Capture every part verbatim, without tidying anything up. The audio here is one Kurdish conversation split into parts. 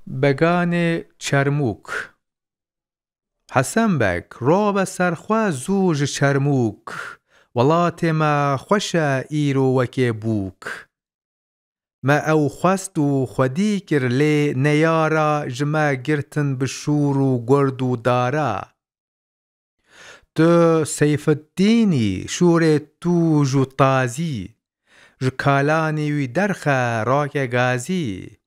Beganê Çermûk. Hesen Beg, rabe serxwe zû ji Çermûk. Welatê me xweş e îro wekê bûk. Me ew xwest û xwedî kir lê neyara ji me girtin bi şûr û gurd û dara. Tu Seyfiddînî şûrê tûj û tazî, ji kalanî wî derxe rake gazî.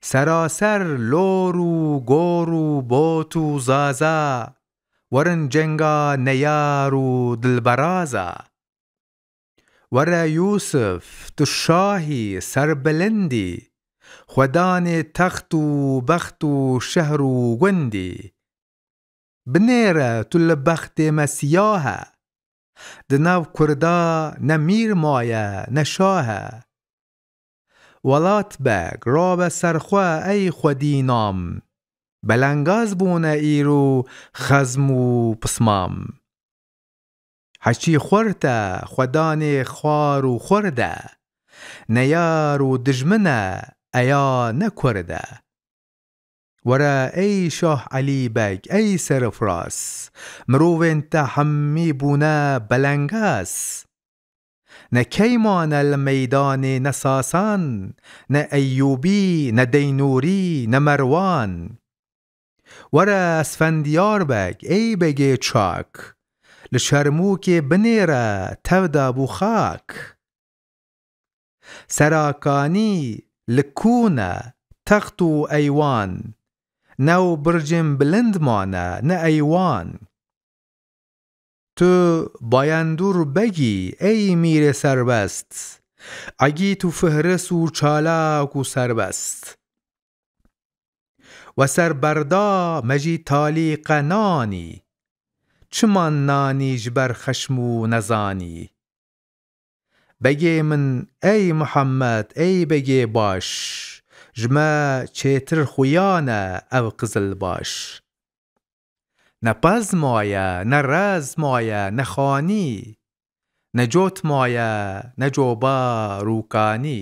Seraser lor û gor û bot û zaza, werin cenga neyar û dilberaza. Were Yûsif, tu şahî serbilindî, xwedanê text û bext û şehr û gundî. Binêre tu li bextê me siyah e, di nav Kurda ne mîr maye ne şah e. Welat Beg, rabe serxwe ey xwedî nam, belengaz bûne îro xezm û pismam. Heçî xurt e, xwedanê xwar û xurt e, neyar û dijmin e, eya ne kurd e. Were ey Şah Elî Beg, ey serfiraz, mirovên te hemî bûne belengaz. Ne key mane li meydanê ne Sasan, ne Eyyûbî, ne Deynûrî, ne Merwan. Were Esfendiyar Beg, ey begê çak, li Çermûkê binêre tev dabû xak. Serakanî li kû ne text û eywan, ne û bircên bilind mane ne eywan. Tu Bayendûr Begî ey mîrê serbest, egît û fihris û çalak û serbest. We ser berda me jî talî qe nanî, çiman nanî ji ber xeşm û nezanî. Begê min, ey Muhammed, ey begê baş, ji me çêtir xuya ne ev qizilbaş. Ne pez maye, ne rez maye, ne xanî, ne cot maye, ne cobar û kanî.